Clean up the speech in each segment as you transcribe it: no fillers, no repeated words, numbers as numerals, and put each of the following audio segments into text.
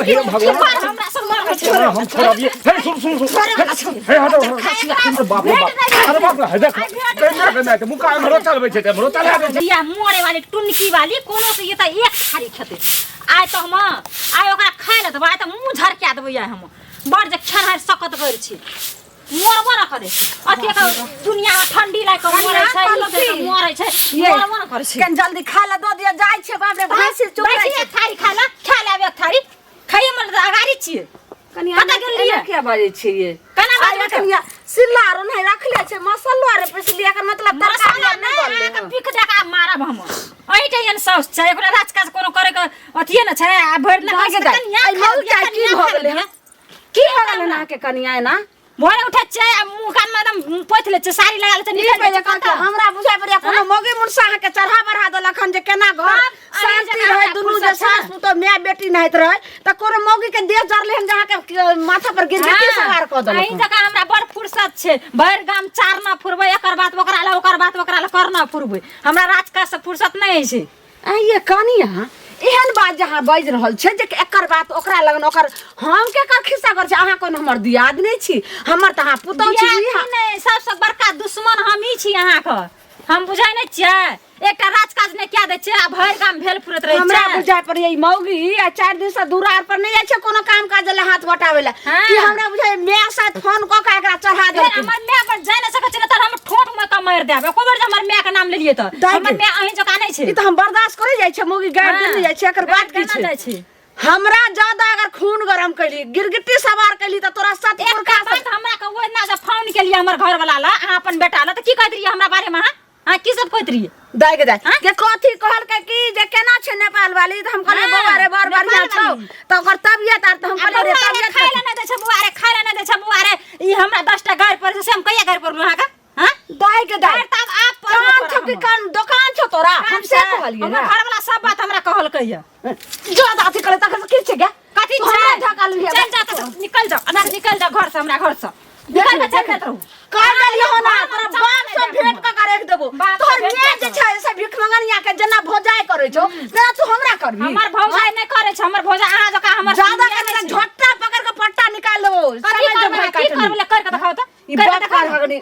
हे भगवान हमरा सब मारै छै हम छोड़बिए हे सुन सुन सुन हे हटो अरे बाप रे बाप अरे बाप रे हे देख केना केना के मुका हमरो चलबै छै हमरो चला दै छै या मरे वाली टुनकी वाली कोनो से ये त एक थारी खेतै आइ तऽ हम आइ ओकरा खाइ लए देबै आइ तऽ मुँह झरका देबै आइ हम बड़ जे खेनाइ सकत कर छी मरबो न करै छी अथी के दुनिया में ठंडी लागि कऽ मरै छै ई करि कऽ मरै छै मरबो न करै छै कनि जल्दी खा ला दऽ दिअ जाइ छियै बाप रे घास चुप दै छी एक थारी खाय ला खा लेब एक थारी खाइए मन तऽ अगाड़ी छियै कनि कतऽ गेल रहियै? किया बाजै छियै केना आइ बाजबै तऽ? कनिया सिल्ला आरो नहि रखले छै मसल्लो आरो पिसलियै एकर मतलब तरकारी मसाला आर नहि नहि बनलै अहाँके बिख दए कऽ आब मारब हम एहिठाम एहन साउस छै ओकरा राज काज कोनो करे के अथिए ने छै आ भरि दिन दाइ गे दाइ, कनिया आइ खा मौल लिअ, चाय की कनिया भऽ खा गेलै लिअ। हन? की भऽ गेलै हन अहाँके कनिया एना भोरे उठै छियै आ मुँह कानमे एकदम पोति लै छियै साड़ी लगा लै छियै ई निकलि जाइ पहिले छियै कहलकै, कतऽ। हमरा बुझाइ पड़ैया कोनो मौगी मुनसा अहाँके चढ़ा बढ़ा देलक हन जे केना घर तब अहीं शांति जकाँ रहै हमरा दुनू जे फुर्सत छै सास पुतोह माय बेटी नहाइत रहै तऽ कोनो मौगी के देह जरलै हन जे अहाँके माथा पर गिरगिटी सवार कऽ देलक अहीं हन। जकाँ हमरा बड़ फुर्सत छै भरि गाम चारना फुरबै एकर बात ओकरा लए ओकर बात ओकरा लए करना फुरबै हमरा राजकाज से फुर्सत नहि छै आइये कनिया एहन बात जे अहाँ बाजि रहल छै जे एकर बात ओकरा लगन ओकर हम केकर खिस्सा करै छी अहाँ कोनो हमर दियाद नहि छी हमर तऽ अहाँ पुतहु छी दियाद नहि सबसँ बड़का दुश्मन हमही छी अहाँके हम बुझै नहि छियै एकटा राजकाज नहि कए दै छियै आ भरि गाम भेल फुरैत रहै हमरा छै बुझाइ पड़ैया ई मौगी आ 4 दिन से दुरार पर नहि जाइ छै कोनो काम काज लए हाथ बटाबै लए हाँ। कि हमरा बुझाइ माय साथ फोन कऽ के एकरा चढ़ा फेर देलकै हमर माय पर जाय नहि सकै छै ने तऽ हम ठोंठ में कऽ मारि देब एको बेर जे हमर माय के नाम लेलियै तऽ दाइ हमर गे। माय अहीं जकाँ नहि छै ई तऽ हम बर्दाश्त करे जाइ छै मौगी गारि हाँ। देने जाइ छै एकर बात की केना छै जाइ छै हमरा ज्यादा अगर खून गरम कैली गिरगिट्टी सवार कैली तऽ तोरा सत एकटा पुरखा बात हमरा के ओहि दिना जे फोन केलियै हमर घर वाला ला अहाँ अपन बेटा ला तऽ की कहैत रहियै हमरा बारे में अहाँ अहाँ की सब कहैत रहियै दाइ के दाइ हाँ? के कथी कहलकै की जे केना छै नेपाल वाली तऽ हम कहलियै हाँ, बौआ रे बड़ बढ़िया नेपाल छौ वाली। तऽ ओकर तबियत आर तऽ हम आ कहलियै रे बौआ रे तबियत खाय ला नहि दै छै बौआ रे खाय ला नहि दै छै बौआ रे ई हमरा 10 टा गारि पड़ै छै से हम कहिया गारि पड़लहुँ अहाँके हाँ दाइ के दाइ गारि तऽ आब आप पड़बो कान छौ करब कि हमर। कान दोकान छौ तोरा हम से छै। कहलियै हमर ने घर वाला सब बात हमरा कहलकै ये ज्यादा अथी करे तखन से की छै गे कथी तू छै हमरा धकल लिहे चल जा तऽ निकल जाओ अंदर निकल जाओ घर से हमरा घर से निकल के चल जात रहू कह देलियै हो ना घर तोरा में बाप से चप्पल भेंट कऽ के राखि देबो बाप से तोहर भेंट माय कऽ जे छै से भिख मंगनिया के जेना भौजाइ करै छौ तेना तू हमरा करबी हमर भौजाई नहि करै छै हमर भौजाई अहाँ जकाँ हमर ज्यादा सुनिए कने नहि छै। झोटा पकड़ के पट्टा निकाल देबो कथी समझ जो करबै भाई की काटनी करबै कर के देखाओ तऽ ई कर के बाप देखाओ कर हगनी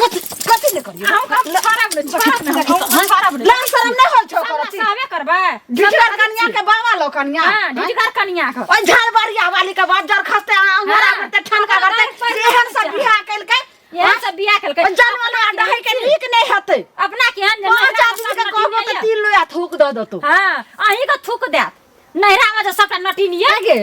कथी कथी ने करियो हम हम छोड़ब नहि छोड़ब नहि हम छोड़ब नहि लाज शरम नहि होइ छौ सब करती सहबे करबै ढिठगर कनिया के बाबा लो कनिया हां ढिठगर कनिया के ओइ झाड़बारिया वाली के बाप जर खसते अंगोरा हाँ। करते ठनका करते पर एहन सब बियाह केलकै एहन सब बियाह केलकै जानवर डहै के नीक नहि हेतै अपना केहन जे पांच नैहरा आदमी में के सब कहबो नटीन तऽ यऽ। 3 लोया थूक दऽ देतौ हाँ अहीं के थूक देत नैहरा में जे सबटा नटीन ये गे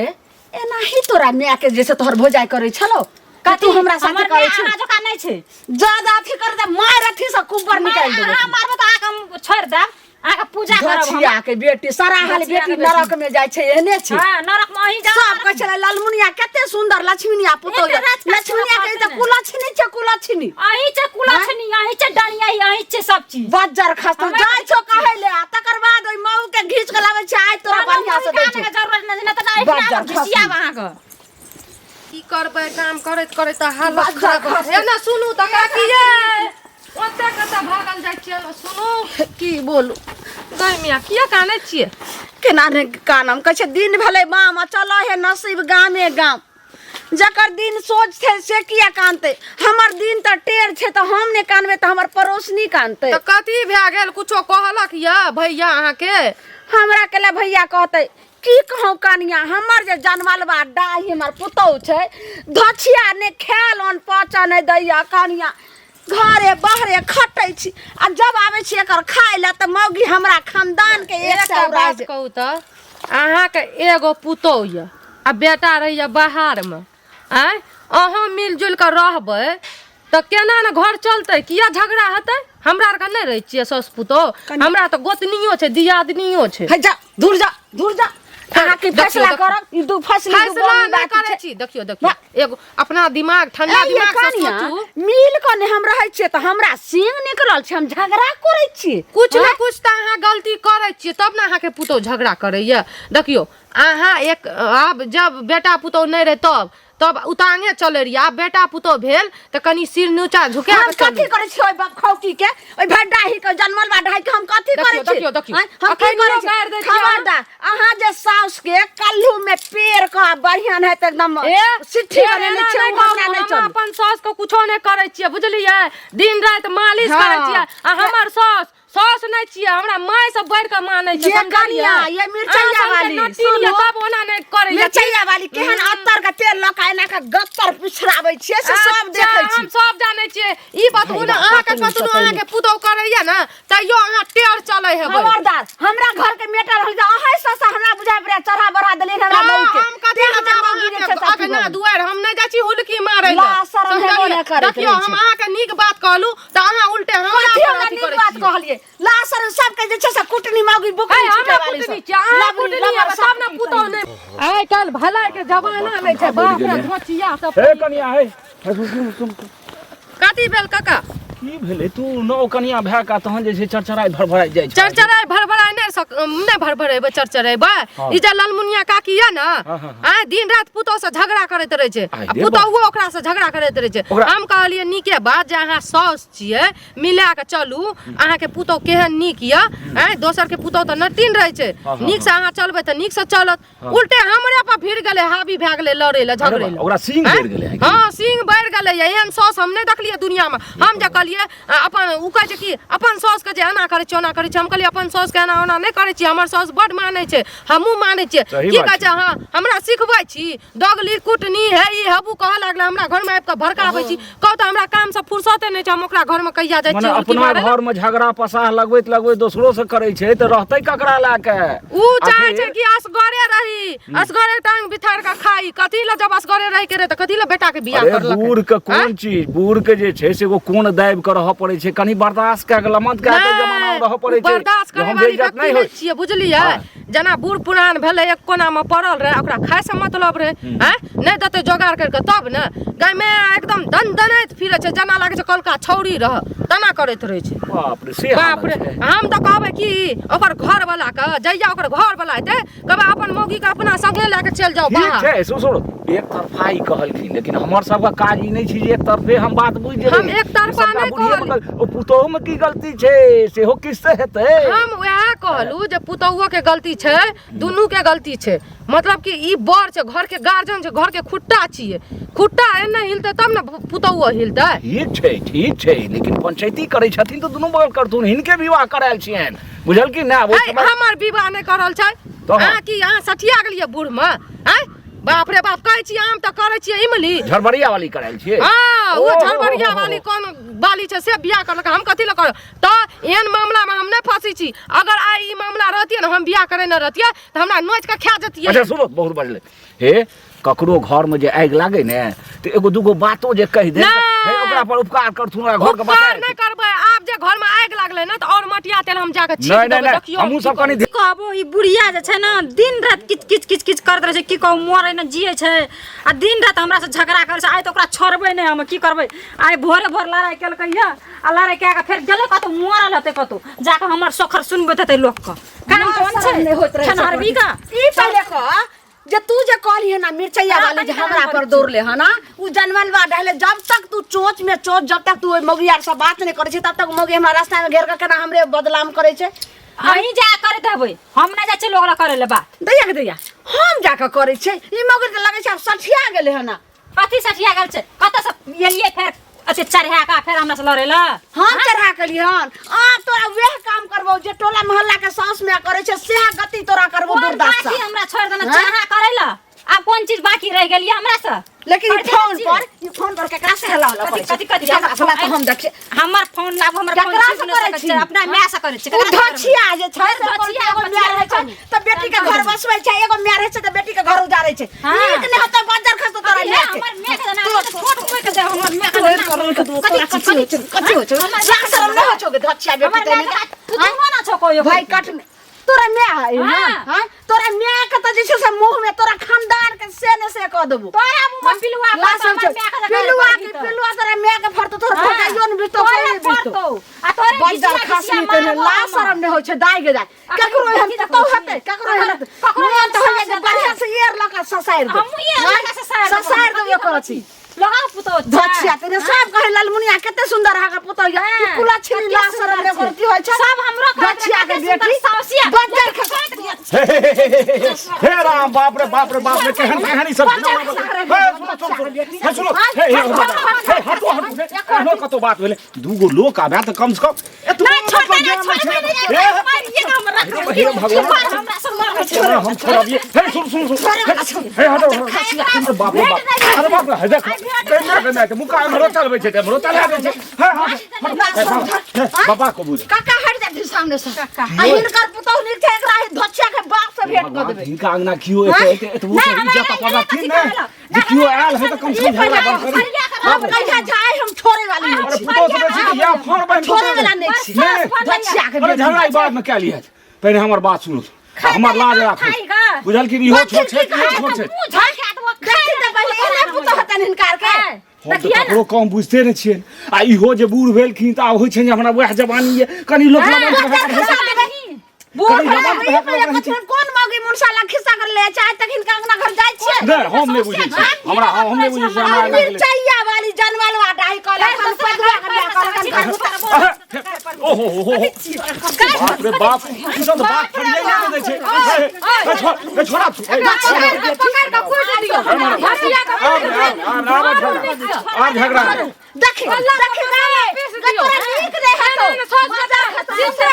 एनाही तोरा माय के जैसे तोहर भौजाइ करै छलो कथी तू हमरा साथे हमर करै माय छी अहाँ जकाँ नहि छै ज्यादा अथी कर दे मार अथी से कुबर निकालि देबो अहाँ मारबै तऽ अहाँके हम छोड़ि देब अहाँके पूजा करब हम गछिया के बेटी सारा हाल गछिया बेटी के बेटी। नरक में जाइ छै एहने छै हाँ नरक में अहीं जाउ सब कहै छलै ललमुनिया कते सुंदर लक्ष्मीनिया पुतोह एकटा राजकाज लक्ष्मीनिया के कोनो तऽ कुलक्षणी छै कुलक्षणी अहीं छै कुलक्षणी अहीं छै डनिया अहीं छै सब चीज बज्जर खस हमरा जाइ छौ कहै ले आ तकर बाद ओहि मऊ के घीच के लाबै छै आइ तोरा बढ़िया से दै छौ के जरूरत नहि छै, नहि तऽ बज्जर एहिठिना घिसियाब अहाँके की करबै काम करैत करैत तऽ हालत बज्जर खराब खस। हे ने सुनू तऽ काकी यै ओतऽ कतऽ भागल जाइ छियै ने सुनू की बोलू गै मिया किया कानै छियै केना ने कानम कहै छै दिन भेलै बाम आ चलऽ हे नसीब गामे गाम जकर दिन सोच छै से किया कानतै हमर दिन तऽ टेढ़ छै तऽ हम नहि कानबै तऽ हमर पड़ोसनी कानतै तऽ कथी भए गेल कुछो कहलक यऽ भैया अहाँके हमरा केला भैया कहतै की कहूँ कनिया हमर जे जनमलबा डाही हमर पुतहु छै धछिया ने खायल अन्न पचऽ नहि दैया कनिया घरे बाहरे खटै छी आ जब आबै छी एकर खाय लए तऽ मौगी हमरा खानदान के एक एकटा सौ बात कहू तऽ अहाँके एगो पुतोह यऽ आ बेटा रहैया बाहरमे आँय अहाँ मिलजुलि कऽ रहबै तऽ केना ने घर चलतै किया झगड़ा हेतै हमरा आरके नहि रहै छियै साउस पुतोह हमरा तऽ गोतनियो छै दियादनियो छै हे जा दूर जा दूर जा अहाँ की देखियौ, फैसला देखियौ। करब ई दू फसली दू फैसला बोली नहि बात करै छै छी देखियौ देखियौ एगो अपना दिमाग ठंडा ए, ये दिमाग से कनिया, सोचू मिल कऽ ने हम रहै छियै तऽ हमरा सींग निकलल छै हम झगड़ा करै छियै कुछ ने कुछ तऽ अहाँ गलती करै छियै तब ने अहाँके पुतोह झगड़ा करैया देखियौ अहाँ एक आब जब बेटा पुतोह नहि रहै तब तब उतांगे चलै रहियै। आब बेटा पुतोह भेल तऽ कनि सिर नीचा झुका हम कऽ चलू। कथी करै छी ओहि बाप खौकी के, ओहि भड्डाही के, जनमल बा ढाई के हम कथी करै देखियौ, छी? देखियौ, देखियौ। आँय, हम की अखनियो करै छी? गारि दै छियै अहाँ। खबरदार, अहाँ जे साउस के कल्लू में पेड़ के बढ़िया नहि तऽ एकदम ए, सिट्ठी ए, बनेने एना छै, नहि ओ हमरा कहू, नहि हम चलू। अपन साउस के कुछो नहि करै छियै, बुझलियै? दिन राति मालिश हाँ। करै छियै आ हमर साउस साउस नहि छियै, हमरा माय से बढ़ि कऽ मानै छै, ये समझलियै? कनिया, ये मिरचैया अहाँ सबके वाली, नटी यऽ, सुनू। तब ओना नहि करै यऽ। मिरचैया वाली केहन अत्तर के तेल लऽ कऽ एना कऽ गत्तर पिछड़ाबै छियै से सब अच्छा, देखै छी। हम सब जानै छियै ई बात। भाई ने बाप, अहाँके कतनो कतनो कतनो। अहाँके पुतोह करैया ने, तैयो अहाँ टेढ़ चलै हेबै। खबरदार, हमरा घर के मेटर होल जे अहै ससा हमरा बुझाय पड़े चढ़ा बढ़ा देलियै हमरा तऽ मऊ के। हम कथी तें लए हमर जायब मौगी जे अहाँके छै से अथी अगना भऽ गेल। दुआरि? हम नहि जाइ छी हुलकी मारै लए, ला, शरम हेबो समझलियै? नहि करैत देखियौ, रहै हम छै। अहाँके नीक बात कहलहुँ तऽ अहाँ उल्टे हमरा कथी पर हमरा अथी नीक करै बात छियै। कहलियै? ला शरम, सबके जे छै से कुटनी मौगी बुकनी है, छीटै हमरा वाली कुटनी सब। छियै, अहाँ लबरी, कुटनी लबर हेबै सब तब ने की पुतोह कही। नहि। आइ काल्हि भलाइ के जमाना नहि छै, बाप रे, धोचिया सब। हे कनिया, हे हे, सुन सुन सुन। कथी भेल काका? की भेलै? तू नव कनिया भए कऽ तहन जे छै चरचराइ भरभराइ जाइ छै। चरचराइ भरभराइ नहि सक, नहि भरभरेबै, चरचरेबै। हाँ। ई जे ललमुनिया काकी यऽ ने, हाँ, हाँ, आय दिन राति पुतोह से झगड़ा करैत रहै छै आइ आ रे पुतोहुओ ओकरा से झगड़ा करैत रहै छै। हम कहलियै नीके बात जे अहाँ साउस छियै, मिला कऽ चलू। अहाँके पुतोह केहन नीक यऽ। आँय, दोसर के पुतोह तऽ नटीन रहै छै। हाँ, हाँ, नीक से अहाँ चलबै तऽ नीक से चलत। उल्टे हमरे पर भिड़ गेलै, हावी भए गेलै लड़ै लए, झगड़ै अरे लए। ओकरा सींग आँय? बढ़ि गेलै है की? हँ, सींग बढ़ि गेलै। एहन साउस हम नहि देखलियै दुनियामे। हम जे कहलियै अपन ओ कहै छै कि अपन साउसके जे एना करै छियै, ओना करै छियै। हम कहलियै अपन साउसके एना ओना नहि करै छियै, हमर साउस बड्ड मानै छै, हमहूँ मानै छियै। सही की बात कहै छै? हँ, हमरा सिखबै छी दगली कुटनी, हे ई हेबू कहऽ लागलै। हमरा घरमे आबि कऽ भड़काबै छी। कहू तऽ, हमरा कामसँ फुर्सते नहि छै, हम ओकरा घरमे कहिया जाइ मने छियै हुलकी अपना मारै लए? घर में झगड़ा पसाह लगबैत लगबैत दोसरो से करै छै तऽ रहतै ककरा लए के? ऊ चाहे आखिर- छै कि असगरे रही, असगरे टांग बिथार के खाई। कथी लए? जब असगरे रहे के रहे तऽ कथी लए बेटा के बियाह अरे करलकै? बूढ़ के कोन आँय? चीज, बूढ़ के जे छै से एगो कोन दाबि के रहऽ पड़ै छै। कनि बर्दाश्त कए के लमत कए के जमाना मे रहऽ पड़ै उ छै बर्दाश्त जे करे हम वाली बेइज्जत व्यक्ति नहि नहि होइ। छियै, बुझलियै? हाँ। जेना बूढ़ पुरान भेलै, एक कोना मे पड़ल रहे, ओकरा खाय से मतलब रहे। आँय, नहि देतै जोगाड़ करि कऽ तब ने गाय मे एकदम दनदनाइत फिरै छै, जेना लागै छै कलका छौरी रह, तना करैत रहै छै। बाप रे, से बाप रे। हालत छै। हम तऽ कहबै कि ओकर घर वाला के, जहिया ओकर घर वाला एतै, कहबै अपन मौगी के अपना संगे लए के चलि जाउ ठीक बाहर। छै, सुन सुन, एक तरफा ई कहलखिन, लेकिन हमर सबके काज ई नहि छै जे एक तरफे हम बात बुझि जेबै। हम एक तरफा सबटा नहि बुढ़िये कहली। मे ओ पुतोहु मे की गलती छै? सेहो किछु तऽ हेतै। हम वएह कहलहुँ जे पुतोहुओ के गलती छै, दुनू के गलती छै। मतलब कि ई बड़ छै, घर के गार्जियन छै, घर के खुट्टा छियै। खुट्टा एने हिलतै तब ने पुतोहुओ हिलतै। ठीक छै, ठीक छै, लेकिन पंचायती करै छथिन तऽ दुनू बगल करथुन। हिनके विवाह करायल छियनि, बुझलखिन ने? ओहि है, समय हमर विवाह नहि करल छै। तहन? अहाँ की अहाँ सठिया गेलियै बूढ़ मे? आँय, बाप रे बाप, कहै छी आम तऽ करै छियै इमली। झड़बड़िया वाली करायल छियै? हाँ, ओ ओ, झड़बड़िया हो, हो, हो। वाली कोन बाली छै से बियाह करलक, हम कथी लए करब? तऽ एहन मामलामे हम नहि फँसै छी। अगर आइ ई मामला रहतियै ने, हम बियाह करेने रहतियै तऽ हमरा नोचि कऽ खा जतियै। अच्छा सुनो, बहुत बजले। हे, ककरो घर में जे आगि लागे ने तऽ एगो दूगो बातो जे कहि दे, नहि। हे, ओकरा पर उपकार करथुन, ओकरा घर के उपकार बचा। नहि करबै। आब जे घर में आगि लागलै ने तऽ और मटिया तेल हम जाके छीट नहि, देबै। नहि, देखियौ हमहूँ की सब कनि करै। कहबो, ई बुढ़िया जे छै ने, दिन राति किच किच किच किच करैत रहै छै। की कहू, मरै ने जियै छै आ दिन राति हमरा से झगड़ा करै छै। आइ तऽ ओकरा छोड़बै नहि हम। की करबै, आइ भोरे भोर लड़ाइ केलकै यऽ आ लड़ाइ कए कऽ फेर गेलै कतहु, मरल हेतै कतहु जाकऽ। हमर सोखर सुनबैत हेतै लोकके। काम कोन शरम छै नहि होइत रहै छै। खेनहरबी का? ई पहिले कह जे तू जे कहली है ना मिर्चैया हाँ, वाली जे कनी हमरा काम पर करै दौड़ले है ना, उ जनमल बा डहले। जब तक तू चोच में चोच, जब तक तू ओहि मौगी आर से बात नहीं करै छै, तब तक मौगी हमरा रास्ता में घेर के केना हमरे बदनाम करै छै। अहीं जा करैत हेबै, हम नहि जाइ छियै लोक लग करै लए बात। दैया के दैया, हम जाके करै छै। ई मौगी के लगै छै आब सठिया गेलै है ना। कथी सठिया गेल छै? कतऽ से एलियै फेर अच्छे चढ़ा कऽ फेर हमरा से लड़ै लए? हम चढ़ा के हन? आब तोरा वएह काम करबौ जे टोला मोहल्ला के साउस में करै छै, सेह गति तोरा करबौ। कोन दुर्दशा बाकी हमरा छोड़ि देने हाँ? चढ़ा करै लए? आब कोन चीज बाकी रहि गेल हमरा से? लेकिन ई करते फोन छियै। पर, ई फोन पर केकरा से हल्ला हल्ला कथी करै छै? कथी कथी? केकरा से? तऽ हम देखिए। हमर फोन लाबू, हमर फोन केकरा से छीन नहि करै सकै छी? छियै, अपना माय से करै छी। उ केकरा से करबै? धछिया जे छै से धछिया, एगो माय रहै छै तऽ बेटी के घर बसबै छै, एगो माय रहै छै तऽ बेटी के घर उजारै छै। हाँ। नीक नहि होतै, बज्जर खसतौ तोरा अरे माय के। हमर माय के जेना छोट कोइ के हमर माय के तोहर जेना करोड़ के दू कथी तोरा कथी होइ छौ? कथी होइ छौ? हमर लाज शरम नहि होइ छौ गे धछिया बेटी? हमर तैने माय के तू तो ना छौ कोइ। भाई कट, तोरा माय है ना? हाँ। हाँ? तोरा माय के तऽ जे छै से मुँह में तोरा खानदान के से ने से कऽ देबो। तोरा मुँह में पिलुआ लाज फड़तौ, शरम छौ। हमर माय के जे पिलुआ करबही के तऽ। पिलुआ तोरा माय के फड़तौ, तोरा हाँ। फटाइयो ने बितौ, तोरे कोई ने बितौ। फड़तौ, आ तोरे बज्जर घिसिया खसनी घिसिया तेने मारबो लाज हम। शरम नहि होइ छै दाइ गे दाइ। अखन ककरो एहन कथी पुतहु देखै हेतै? छी? ककरो एहन हेतै? ककरो मोन तऽ होइए एहन जे बढ़िआँ से एड़ लऽ कऽ ससारि देब। हमहूँ ये लगा ससारि देब। ससारि देब एको रत्ती। लगा पुतौ धछिया तेने सब कहे ललमुनिया कते सुंदर अहाँके पुतहु यऽ। ई कुलक्षणी लाज शरम रे गोरती होइ छै। सब हमरो कहत धछिया के कते सुंदर बेटी साउसिया। बज्जर खसा हे हे हे हे हे हे हे राम बाप रे बाप रे बाप रे केहन केहन ई सब हे सुनो सुनो सुनो हे सुनो हे हे हे हटो हटो हे एहनो कतौ बात भेलै दूगो लोक आबै तऽ कम से कम एतबो नहीं छोड़बै मतलब नहीं ज्ञान नहि छोड़बै छै। नहीं हे, ये हम रख हे भगवान हमरा सब मारै छै छोड़ा हम छोड़बिए हे सुन सुन सुन हे हटो हटो अरे बाप रे बाप अरे बाप रे हे देख कैमरा के माय मुका हमरो चलबै छै हमरो चला दै छै हे हट हे बाबा को बुझ काका हट जाथिन सामने से आ हिनकर पुतहु नीक छै एकरा ही धोछिया के बाप से भेंट कऽ देबै हिनका अंगना कियो एते एते एतबो नहीं, से हमरा इज्जत अंगना पड़थिन कथी ने कहलक? जे कियो आयल है तऽ कम से कम झगड़ा बंद करी हम कहिया जाय हम छोड़े वाली नहीं अरे छी पुतोह से बेसी तऽ या फर बहिन छोड़े वाला नहीं छी नहीं धोछिया के अरे बेटी। झगड़ा ई बाद में कए लिहत पहिने हमर बात सुनू हमर लाज राखू खाएगा। बुझल कि इहो छोट छै इहो छोट छै मुँह झड़का देबो देखी तऽ पहिले एहने पुतहु हेतनि हिनकर के हम तऽ ककरो कम बुझते नहि छियै आ इहो जे बूढ़ भेलखिन तऽ आब होइ छै जे हमरा वएह जवानी यऽ कनि लोक लमन खसा देबै बूढ़ कनि भेलै लमन ई पहिले रहै छै। कथी कोन मौगी मुनसा लग खिस्सा कर ले चाहे तक हिनका अंगना घर जाइ छियै नहि हम नहि बुझै छियै हमरा हम नहि बुझै छियै हमरा एना गेलै मिरचैया वाली जनवलवा डाही कहलक हम पदुआ के बियाह कहलक हम ओहो हो हो बाप रे बाप ई सब तऽ बात फरियाइ नहि दै छै हे, हे, छोड़ हे, छोड़ा हे, पकड़ के पकड़ के कूट दियौ घसिया के आब आब आब आब झगड़ा आब झगड़ा नहि। देखी देखी गाले पीस दियौ। तोरा नीक नहि हेतौ नहि, नहि, सोच जिंदा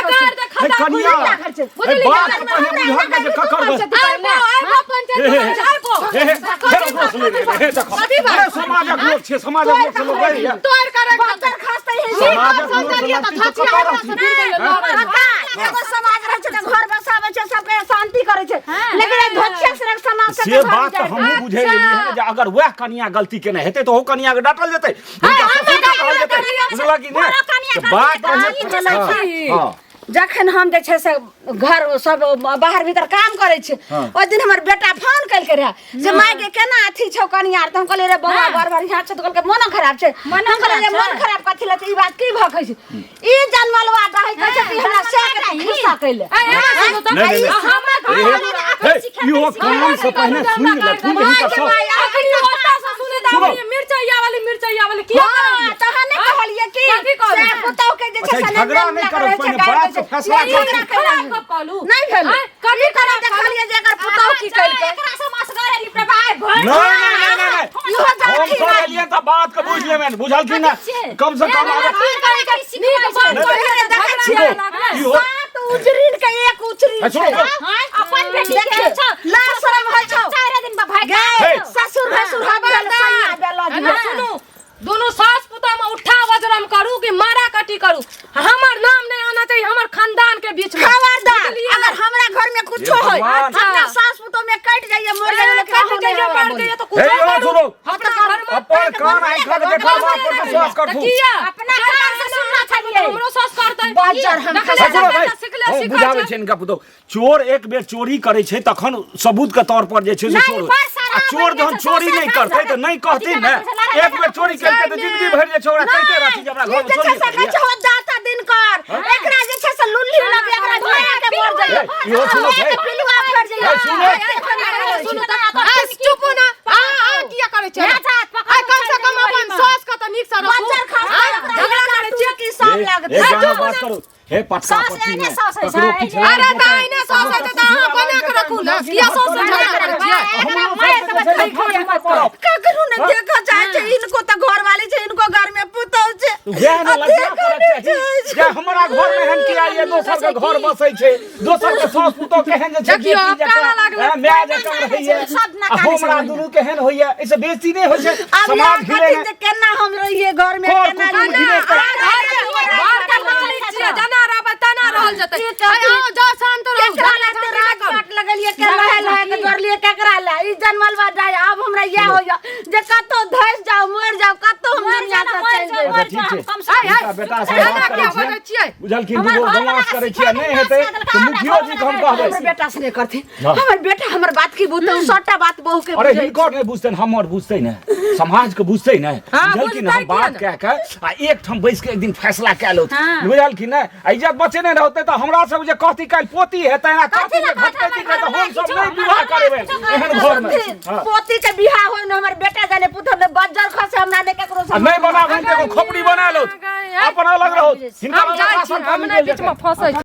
गाड़ दे हे खदा कनिया हे बात के पहिने बुझल के जे ककर आइबो आइबो पंचायत हे, हे, आइबो हे हे हे ओकरो सुनै रे हे देखो अरे समाजक लोक छियै समाजक लोक से लोक रहैया तोड़ कर रख बच्चर खसतै है समाजक लोक से समझलियै तऽ लड़ती तऽ धचिया कतऽ हमरा से गिर गेलै रहती? लड़ै। काका, एगो समाज रहै छै तऽ घर बसाबै छै सबके शांति करै छै लेकिन ई धोखिया से समाज से से बात तऽ हमहूँ बुझै लेलियै हन जे अगर वएह कनिया गलती केने हेतै तऽ ओहो कनिया के डांटल जेतै हुनका ससुर के कहल जेतै बुझलक कि नहि कनिया तऽ बात गलती पहिने करै हँ, हँ जखन हम जे छै से घर सब बाहर भीतर काम करै छी हाँ। ओहि दिन हमर बेटा फोन केलकै रहे जे माय के केना अथी छौ कनिया तऽ हम कहलियै रे बौआ बड़ बढ़िआँ छै तऽ कहलकै मोनो खराब छै हम कहलियै रे मोन खराब कथी लए छै ई बात की भऽ कहै छै ई जनमलवा डाही कहै छै कि हमरा से के खिस्सा कैले नहि नहि नहि हमर हे, हे, हे, इहो कान से पहिने सुनि लेथुन जे हिनकर सब अखनी ओतऽ से सुनै तऽ सुनो। आबै मिरचैया वाली मिरचैया वाली किया हाँ, तहन नहि कहलियै कि कथी कहलियै? से पुतहु के जे छै अच्छा, से झगड़ा नहि लग करब, रहै छै, पहिने गारि बात दै छै। के फैसला ई झगड़ा करब। कैला खराब गप कहलू नहि भेल आँय, कथी ई खराब देखलियै जे एकर पुतहु की केलकै एकरा से मसगरे निपटबै आइ भरि नहि नहि नहि नहि नहि इहो हम जाति सब एलियै तऽ बात के बुझि लेबनि बुझल कि नहि कम से कम अगर नीक बात नहि, कहलियै, नहि, झगड़ा सुनो, लागलै। इहो सात उजरीन के एक उजरीन हे, सुनो, छै। अपन बेटी के देखियौ, छौ लाज शरम होइ छौ। चारि दिन बा भाई गे हे। ससुर भसुर हम भेल सैया बेला एना सुनू दुनू सास पुतोह में उठा वजरम करू कि मारा कटी करू हमर नाम नहीं आना चाहिए हमर खानदान के बीच में खबरदार बुझलियै? अगर हमरा घर में कुछो हे होय भगवान। अपना सास पुतोह में कट जाइए मर जाइए लेकिन कट अहाँ नहीं जाइए हमरा मर बोली। जाइए तो हे कुछो यौ करू सुनो अपना घर में अपन कान आँखि के देखल बात पर विश्वास तऽ करथु किया अपना कान से सुनना छलियै हमरो सास करतै बाजर हम देखले सुनो बेटा भाई सिखले हम सिखै बुझाबै छै। छै इनका पुतोह चोर एक बेर चोरी करै छै तखन सबूत के तौर पर जे छै से नहि, चोर बड़ सारा आ चोर बनि जहन गेल छै, चोरी सौंसे नहि करतै तऽ नहि कहथिन ने अथी केना एक बेर चोरी केलकै तऽ जिंदगी भरि जे छै ओकरा कहिते रहथिन जे हमरा ई घर मे जे चोरी छै से कहै केलियै छै हो दाता दिनकर एकरा जे छै से लुल्ली लगे एकरा माया के मर जाइए हे, इहो सुनो माया के हे। पिलुआ फड़ जाइए हे, सुनो। सुनू तऽ आ, चुप ना आ आ किया करै छै ना जात, पकड़ आ कम से कम अपन सास के तऽ नीक से रखू बच्चर खास आ, झगड़ा करै छियै की सब हे, लागतै हे गाना बात करू हे पटका सास पटकी एहने मे सास होइ छै, ककरो किछु एहने। अरे तऽ एहने सास होइ छै तऽ अहाँ बना कऽ रखू ने किया सास से झगड़ा करै छियै एकरा मारि देबै, खाइ खाइ मत। ककरो ने देखऽ चाहै छै इनको तऽ घर वाली छै इनको घर में पुतहु छै वएह ने आ लज्जा देखऽ करक नहि चाही चाहै छै। जे हमरा घर मे एहन किया ये दोसर के घर बसै छै दोसर के सास पुतोह केहन जे छै देखियौ, बेटी आब कानऽ जकाँ, लागलै। हैं, माय जकाँ रहैये सब आ नकाने हमरा छै। दुनू केहन होइए एहिसँ बेसी नहि होइ छै आब समाज यहाँ घिरे कथी जे केना हम रहिए घर में कर केना कुटुम्ब रहिए? घिरे घर के मालिक छियै जेना रहबै तेना रहल जेतै की कथी? आइ आउ जाउ शान्त रहू केकरा झगड़ा ला झगड़ी ते नहि राज करू पाट लगलिए के लहे लहे के जोड़लिए केकरा ला ई जनमल बा जाय आब हमरा इएह होइए जे कतौ धसि जाउ मरि जाउ कतौ हम मरि दुनिया जाउ, से मरि चलि जाउ, जाउ मरि ठीक छै। कम से कम हिनका बेटा से एना बात करै किया बजै छियै छियै? बुझलखिन हमर दूगो घरवला बदमाश के करै छियै सिखा नहि देलका, हेतै सिखा देलका, तऽ हमरा मुखियो जी के हम घरवला कहबै हमर बेटा से नहि करथिन हँ। हमर बेटा हमर बात की बुझतै सबटा बात बहू के अरे बुझै हिनकर नहि बुझतनि हमर बुझतै ने समाज के बुझतै ने हाँ, बुझलखिन हम बुझतै किया बात ने? कए के आ एकठाम बैस के एक दिन फैसला कए लौत हाँ। बुझलखिन ने आ इज्जत बचेने रहतै तऽ हमरा सब जे कहती काल्हि पोती हेतै आ कथी कहती लए जे घटतै कहत कि नहि तऽ हमर हम सब घरवला नहि विवाह किछो, करेबै हमर एहन घर मे सुनथिन, हाँ। पोती के बियाह होय ने हमर बेटा जाने पुतहु ने बज्जर खसे हमरा ने केकरो आ नहि बनाबनि तऽ एगो खोपड़ी बना लौत अपन अलग रहौत हिनका हम जाइ छी राशन हम पानी नहि देल बीचमे जेतै। फँसै छी।